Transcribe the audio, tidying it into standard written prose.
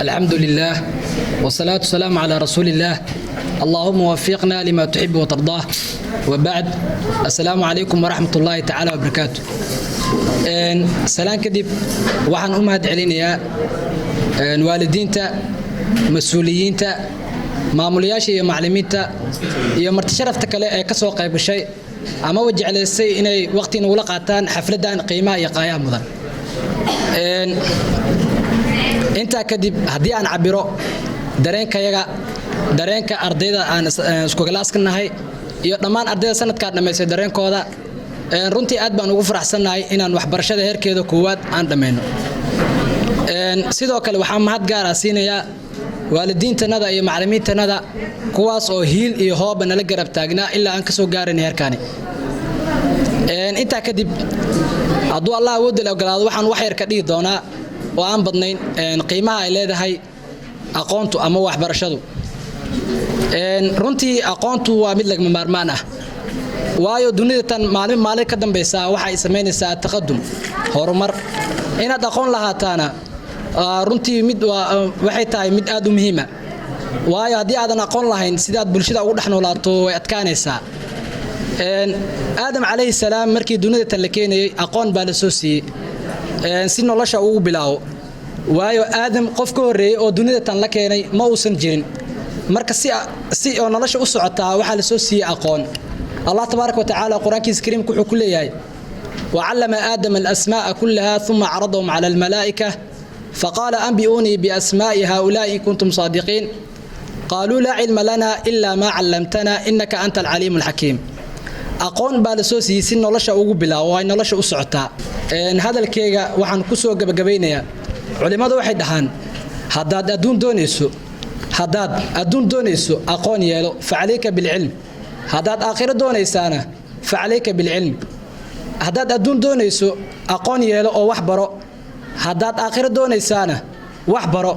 الحمد لله والصلاة والسلام على رسول الله، اللهم وفقنا لما تحب وترضاه، وبعد، السلام عليكم ورحمة الله تعالى وبركاته. Salaan kadib, waxaan u mahad celinayaa waalidiinta, mas-uuliyiinta, maamulayaasha iyo macallimiinta iyo marti sharafta kale ee ka soo qayb gashay amaba jeclaystay inay waqti nagula qaataan xafladdan qiimaha iyo qaayaha mudan. Intaa kadib, haddii aan cabiro dareenkayaga, dareenka ardayda aan isku-class-ka nahay iyo dhammaan ardayda sanadkaa dhammaystay dareenkooda, runtii aad baan ugu faraxsannahay inaan waxbarashada heerkeeda koowaad aan dhammayno. Sidoo kale waxaan mahad gaar ah siinayaa waalidiintanada iyo macallimiintanada, kuwaas oo hiil iyo hooba nala garab taagnaa ilaa aan ka soo gaaran heerkaani. Intaa kadib, hadduu Allah awoodda la ogolaado, waxaan wax yar ka dhihi doonaa oo aan badnayn qiimaha ay leedahay aqoontu ama waxbarashadu. Runtii aqoontu waa mid lagama maarmaan ah, waayo dunida tan maalin maalin ka dambaysa waxay samaynaysaa taqadum, horumar. Inaad aqoon lahaataana runtii mid waxay tahay mid aad u muhiima, waayo haddii aadan aqoon lahayn, sidaad bulshada ugu dhex noolaato way adkaanaysaa. Aadam calayhi salaam markii dunida tan la keenayay, aqoon baa la soo siiyey si nolosha ugu bilaabo, waayo Aadam qof ka horreeyey oo dunida tan la keenay ma uusan jirin. Marka si oo nolosha u socotaa, waxaa la soo siiyey aqoon. Allah tabaaraka wa tacaala Qur-aankiisa kariimka wuxuu ku leeyahay: "وعلم آدم الأسماء كلها ثم عرضهم على الملائكة فقال أنبئوني بأسماء هؤلاء إن كنتم صادقين قالوا لا علم لنا إلا ما علمتنا إنك أنت العليم الحكيم." Aqoon baa la soo siiyey si nolosha ugu bilaabo oo ay nolosha u socotaa. Hadalkeyga waxaan ku soo gabagabaynayaa, culimmadu waxay dhahaan: haddaad adduun doonayso, haddaad adduun doonayso, aqoon yeelo، فعليك بالعلم. Haddaad aakhiro doonaysaana، فعليك بالعلم. Haddaad adduun doonayso, aqoon yeelo oo wax baro. Haddaad aakhiro doonaysaana, wax baro.